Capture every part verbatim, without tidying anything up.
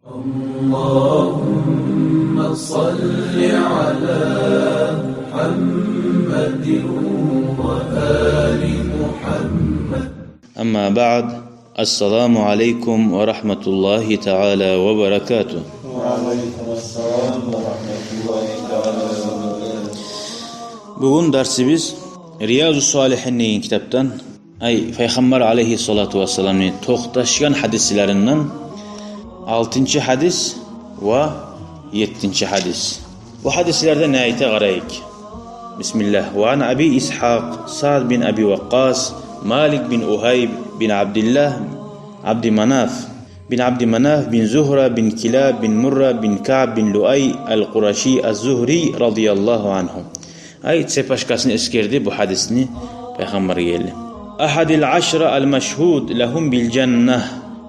اللهم صل على محمد وآل محمد. أما بعد، السلام عليكم ورحمة الله تعالى وبركاته. وعليكم السلام ورحمة الله تعالى وبركاته. Бугюн дарсыбыз Риязу Салихин деген китапдан, ай, Пайхаммар алейгьиссалату вассаламны токъташгъан гьадислеринден алтынчы гьадис ва еттинчи гьадис. Бу гьадислерде не айта, къарайыкъ. بسم الله. وعن أبي إسحاق سعد بن أبي وقاص مالك بن وهيب بن عبد الله عبد مناف بن عبد مناف بن زهرة بن كلاب بن مرة بن كعب بن لؤي القرشي الزهري رضي الله عنه. Ай, цепочкасын эсгерди бу гьадисни Пайхаммар гелди. أحد العشرة المشهود لهم بالجنة.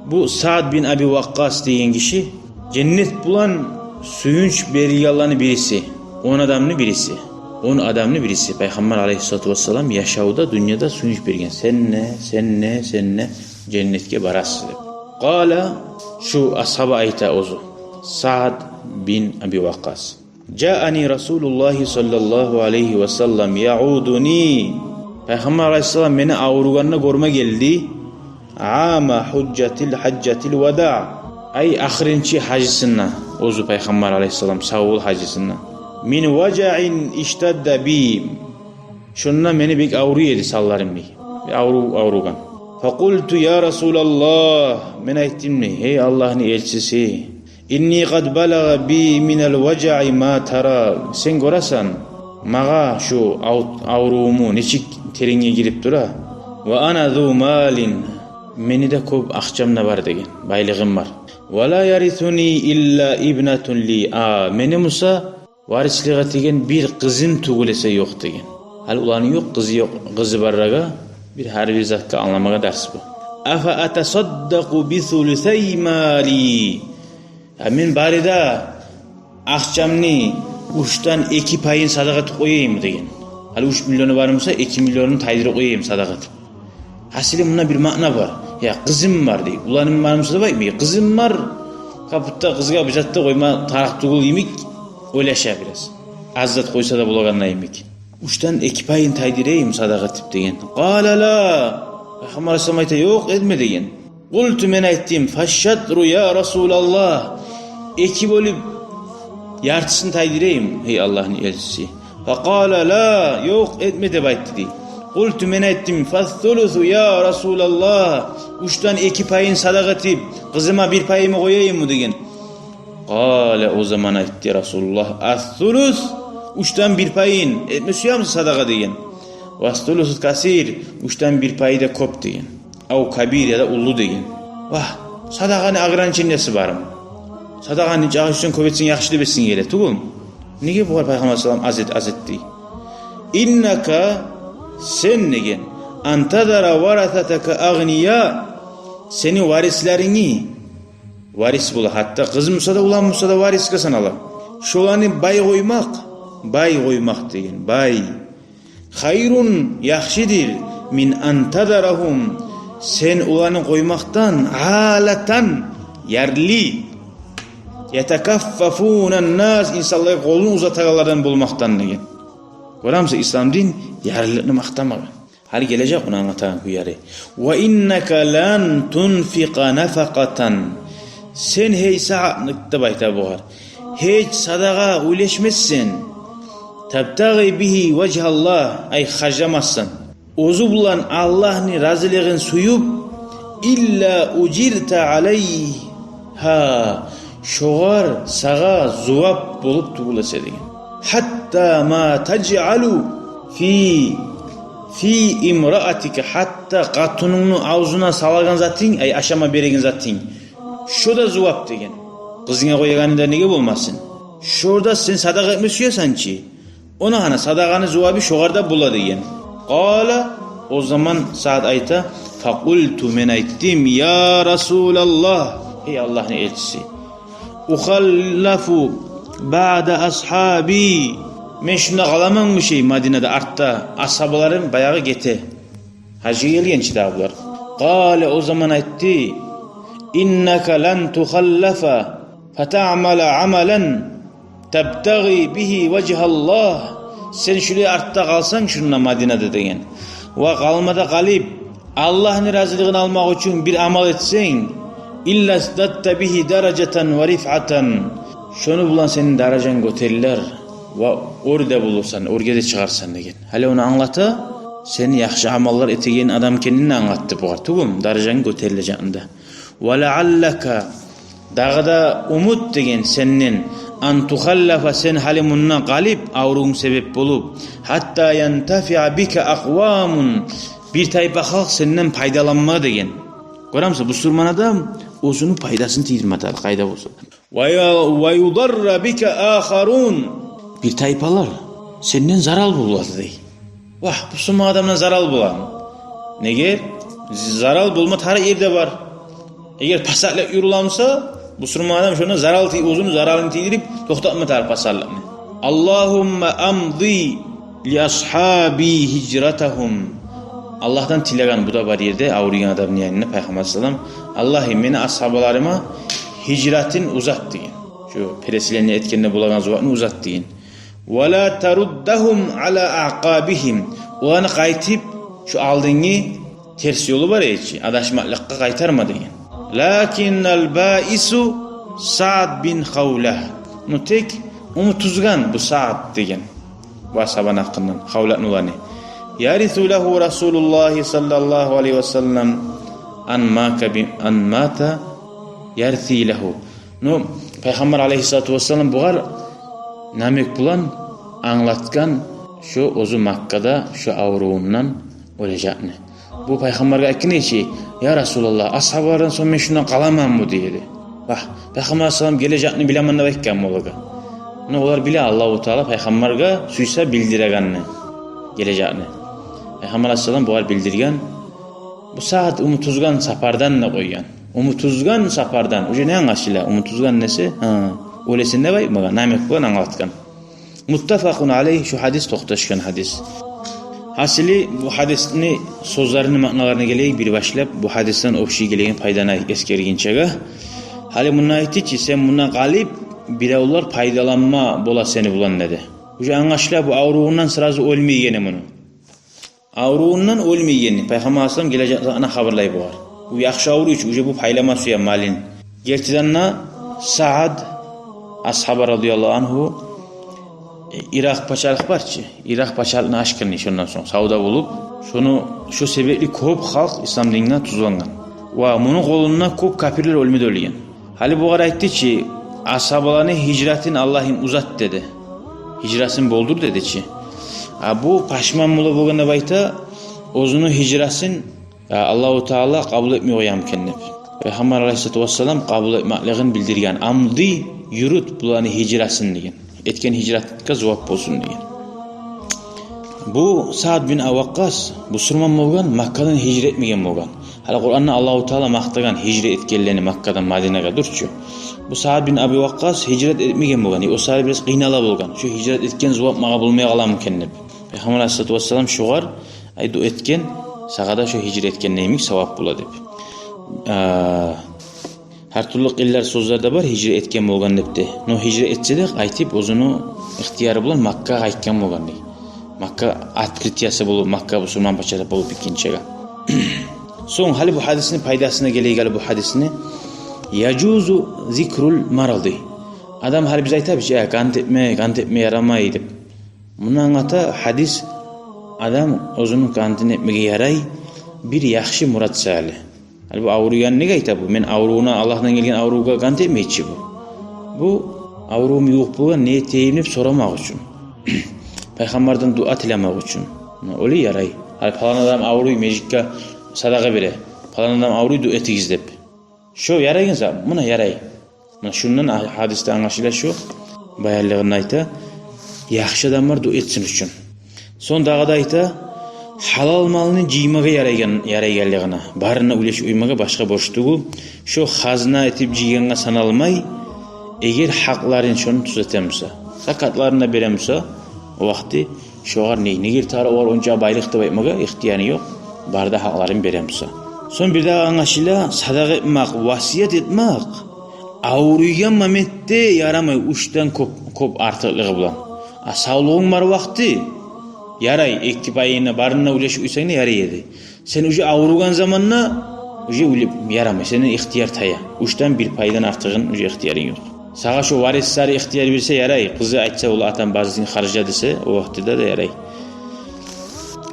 Бу Саад бин Аби Вакъкъас деген гиши женнет булан сююнч берилгенлени бириси. Он адамны бириси. Он адамны бириси. Пайхаммар алейгьиссалату вассалам яшавда, дюньяда сююнч берген. Сен де, сен де, сен де женнетге барасыз деп. قال, шу асгьаба айта оьзю, Саад бин Аби Вакъкъас. جاءني رسول الله صلى الله عليه وسلم يعودني. Пайхаммар алейгьиссалам мени авругъанда гёрме гелди. عام حجة ال-، حجة الوداع. Ай, ахырынчы гьажысында, оьзю Пайхаммар алейгьиссалам савбол гьажысында. من وجع اشتد بي. Шонда мени бек авруй эди санларым, дей. Бек аврув, авругъан. فقلت يا رسول الله. Мен айтдым, дей, гьей Аллагьны элчиси, إني قد بلغ بي من الوجع ما ترى. Сен гёресен, магъа шу ав-, аврувуму нечик теренге гирип тура. وأنا ذو مال. Мени де кёп акъчам да бар деген, байлыгъым бар. ولا يرثني إلا ابنة لي. А, мени буса варислик этеген бир къызым тюгюл эсе ёкъ деген. Гьали уланы ёкъ, къызы ёкъ, къызы баррагъа бир гьар бир затгъа англамагъа дарс бу. أفأتصدق بثلثي مالي. Я мен бары да акъчамны уьчден эки пайын садакъа этип къояйыммы деген. Гьали уьч миллиону бар буса, эки миллионун тайдырып къояйым садакъа этип. Гьасили, мунда бир маъна бар. Я къызым бар дей. Уланым бар буса деп айтмай. Къызым бар, капутда къызгъа бир зат да къойма тарыкъ тюгюл йимик ойлаша бираз. Аз зат къойса да болагъандай йимик. Уьчден эки пайын тайдырайым садакъа этип деген. قال لا. Пайхаммар алейгьиссалам айта, ёкъ, этме деген. قلت, мен айтдым, فالشطر يا رسول الله. Эки бёлюп яртысын тайдырайым, гьей Аллагьны элчиси. فقال لا, ёкъ, этме деп айтды дей. قلت, мен айтдым, فالثلث يا رسول الله. Уьчден эки пайын садакъа этип, къызыма бир пайымы къояйыммы деген. قال, о заман айтды Расулуллагь, الثلث, уьчден бир пайын этме сюемисен садакъа деген. والثلث كثير, уьчден бир пайы да кёп деген. أو كبير, яда уллу деген. Вагь, садакъаны ограничениясы бармы? Садакъаны нечакъы этсенг кёп этсенг яхшы деп этсенг геле тюгюлмю? Неге бугъар Пайхаммар саллаллагьу алайгьи ва саллам аз эт, аз эт дей? إنك, сен деген, أن تذر ورثتك أغنياء, сени варислерингни, варис бола, гьатта къыз буса да, улан буса да варисге санала. Шоланы бай къоймакъ, бай къоймакъ деген, бай. خير, яхшыдыр, من أن تذرهم, сен оланы къоймакъдан, عالة, ярлы, يتكففون الناس, инсанлагъа къолун узатагъанлардан болмакъдан деген. Гёремисиз, ислам дин ярлылыкъны макътамагъан. Гьали гележек муну англатагъан кюйлери. وإنك لن تنفق نفقة, сен, гьей Саад, деп айта бугъар, гьеч садагъа уьлешмессен, تبتغي به وجه الله, ай, харжламассан, оьзю булан Аллагьны разилигин сююп, إلا أجرت عليها, шогъар сагъа зувап болуп тюгюл эсе деген. حتى ما تجعل في في امرأتك, гьатта къатынынгны авзуна салагъан затынг, ай, ашама береген затынг, шо да зувап деген. Къызынга къоягъанынгда неге болмасын? Шо да сен садагъа этме сюесен чи, она гьана садагъаны зувабы шогъар да бола деген. قال, о заман Саад айта, فقلت, мен айтдым, يا رسول الله, гьей Аллагьны элчиси, أخلف بعد أصحابي, мен шунда къаламанмы шей Мадинада артда, асгьабаларым баягъы гете, гьажгъа гелген чи дагъы булар. قال, о заман айтды, إنك لن تخلف فتعمل عملا تبتغي به وجه الله. Сен шулай артда къалсанг шунда, Мадинада деген, ва къалмада къалып, Аллагьны разилигин алмакъ учун бир амал этсенг, إلا ازددت به درجة ورفعة. Шону булан сени даражанг гётерилер ва оьр де болурсан, оьрге де чыгъарсан деген. Гьали ону англата, сен яхшы амаллар этеген адам экенин англатды бугъар. Тюгюлмю, даражанг гётерилежекни де. ولعلك, дагъы да умут деген сенден, أن تخلف, сен гьали мунда къалып, аврувунг себеп болуп, حتى ينتفع بك أقوام, бир тайпа халкъ сенден пайдаланма деген. Гёремисиз, бусурман адам оьзюню пайдасын тийдирме тарыкъ къайда болса. ويضر بك آخرون. Бир тайпалар сенден зарал болуп алды дей. Вагь, бусурман адамдан зарал боламы? Неге? Зарал болма тарыкъ ер де бар. Эгер пасатлыкъ юрюлемсе, бусурман адам шонда зарал тий-, оьзюню заралын тийдирип, токътатма тарыкъ пасатлыкъны. اللهم امض لأصحابي هجرتهم. Аллагьдан тилеген, бу да бар ерде, авруйгъан адамны янына Пайхаммар саллаллагьу алайгьи ва саллам: «Аллагьым, мени асгьабаларыма гьижратын узат», – деген. Шо переселение этгенде болагъан зуватны узат деген. «ولا تردهم على أعقابهم». Оланы къайтып, шо алдынгы терс ёлу бар эди чи, адашмакълыкъгъа къайтарма деген. «لكن البائس سعد بن خولة». Ну тек умут уьзген бу Саад деген, бу асгьабаны гьакъындан, Хавлатны уланы. «يرث له رسول الله صلى الله عليه وسلم أن مات ب-، أن مات يرثي له». Ну, Пайхаммар алайгьиссалату вассалам бугъар намек булан англатгъан, шо оьзю Маккада шо аврувундан оьлежекни. Бу Пайхаммаргъа айтгъан эди чи: «Я Расулаллагь, асгьабалардан сонг мен шундан къаламанмы?» – дей эди. Вагь, Пайхаммар алайгьиссалам гележекни билемен деп айтгъан болагъан. Ну, олар биле, Аллагьу Таала Пайхаммаргъа сюйсе билдирегенни, гележекни. Пайхаммар алайгьиссалам бугъар билдирген. Бу Саад умут уьзген сапардан да къойгъан. Умут уьзген сапардан. Уже не англашыла? Умут уьзген десе, гьа, оьлесен деп айтмагъан, намек булан англатгъан. متفق عليه, шу гьадис токъташгъан гьадис. Гьасили, бу гьадисни сёзлерини маъналарына гелейик бир башлап, бу гьадисден общий гелеген пайданы эсгергинчеге. Гьали мунда айтды чы, сен мунда къалып, биревлер пайдаланма бола сени булан, деди. Уже англашыла, бу аврувундан сразу оьлмейгени муну. Аврувундан оьлмейгени, Пайхаммар алайгьиссалам гележек затны хабарлай бугъар. Бу яхшы авруй чу, уже бу пайлама сюе малын. Гертиден де, Саад асгьаба, радияллагьу ангьу, э, Иракъ пачалыкъ бар чы, Иракъ пачалыкъны ашхыны, шондан сонг савда болуп, шону, шо себепли кёп халкъ ислам динине тюзланнган. Ва муну къолунда кёп капирлер оьлме де оьлген. Гьали бугъар айтды чы, асгьабаланы гьижратын, Аллагьым, узат, деди. Гьижрасын болдур, деди чи. А бу пашман бола болгъан деп айта, оьзюню гьижрасын, а, Аллагьу Таала къабул этмей къоямы экен деп. Пайхаммар алайгьиссалату вассалам къабул этмеклигин билдирген. «Амды, юрют буланы гьижрасын», – деген. Этген гьижратгъа зувап болсун деген. Бу Саад бин Аби Вакъкъас бусурман болгъан, Маккадан гьижра этмеген болгъан. Гьали Къуранда Аллагьу Таала макътагъан гьижра этгенлени Маккадан Мадинагъа, дюр чю. Бу Саад бин Аби Вакъкъас гьижрат этмеген болгъан. Э, о саялы бираз къыйнала болгъан. Шо гьижрат этген зувап магъа болмай къаламы экен деп. Пайхаммар алайгьиссалату вассалам шогъар, ай, дуа этген, сагъа да шо гьижра этгенде йимик савап бола деп. А, гьар тюрлю къыйынлар, сёзлер де бар, гьижра этген болгъан деп де. Но гьижра этсе де, къайтып оьзюню ихтияры булан Маккагъа къайтгъан болгъан дей. Макка открытиясы болуп, Макка бусурман пачалыкъ болуп битгинчеге. Сонг гьали бу гьадисни пайдасына гелейик, гьали бу гьадисни. يجوز ذكر المرض. Адам, гьали биз айтабыз чы, я, къант этме, къант этме ярамай деп. Муну англата гьадис, адам оьзюню къантын этмеге ярай бир яхшы мурат саялы. Гьали бу авруйгъан неге айта бу? Мен аврувуна, Аллагьдан гелген аврувгъа къант этмей чи бу. Бу аврувум ювукъ болгъан, не этейим деп сорамакъ учун. Пайхаммардан дуа тилемек учун. Муна олай ярай. Гьали палан адам авруй, межитге садагъа бере. Палан адам авруй, дуа этигиз деп. Шо ярайгъан зат, муна ярай. Муна шундан а-, гьадисден англашыла шо, баянлыгъында айта, яхшы адамлар дуа этсин учун. Сонг дагъы да айта, гьалал малны жыймагъа ярайгъан, ярайгъанлыгъына, барына уьлеш къоймагъа, башгъа борч тюгюл, шо хазна этип жыйгъангъа саналмай, эгер гьакъларын шону тюзетемсе, закатларын да беремсе, о вакъти шогъар не, негер тары огъар онча байлыкъ деп айтмагъа ихтияры ёкъ, бары да гьакъларын беремсе. Сонг бир дагъы англашыла, садагъа этмек, васият этмек, Авруйгъан моментде ярамай, уьчден кёп, кёп артыкълыгъы булан. А савлугъунг бар вакъти ярай, эки пайына барын да уьлешип уьйсенг де ярай эди. Сен уже авругъан заманда уже уьлеп ярамай, сенден ихтияр тая. Уьчден бир пайдан артыгъын уже ихтиярынг ёкъ. Сагъа шо варислери ихтияр берсе ярай, къызы айтса, ол атам базысын харжла десе, о вакътиде де ярай.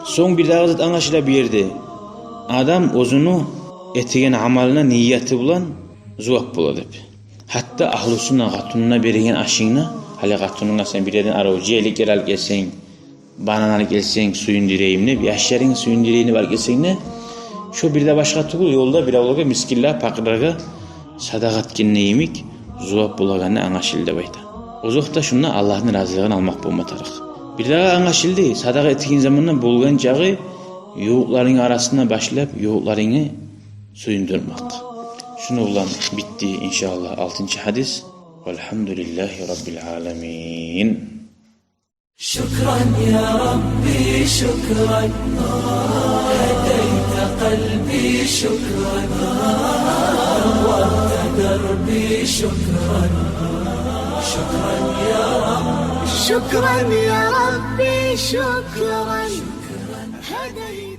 Сонг бирдагъы зат англашыла бу ерде. Адам оьзюню этеген амалына нияты булан зувап бола деп. Гьатта агьлюсюне, къатынына береген ашынгны, гьали къатынынга сен бир ерден арив жейлик ер алып гелсенг, банан алып гелсенг, сююндюрейим деп, яшларынгны сююндюрейим деп алып гелсенг де, шо бир де башгъа тюгюл, ёлда биревлеге, мискинлеге, пакъырлагъа садагъа этгенде йимик зувап болагъаны англашылды деп айта. Озокъда, шунда Аллагьны разилигин алмакъ болма тарыкъ. Бирдагъы англашылды, садагъа этеген заманда болгъан чакъы ювукъларынгны арасында башлап, ювукъларынгны сююндюрмек. Шуну булан битди, иншааллагь, алтынчы гьадис. Валгьамдулиллагьи раббил аламин. شكرا يا ربي، شكرا. هديت قلبي، شكرا. نورت دربي، شكرا. شكرا يا رب. شكرا يا ربي، شكرا. هديت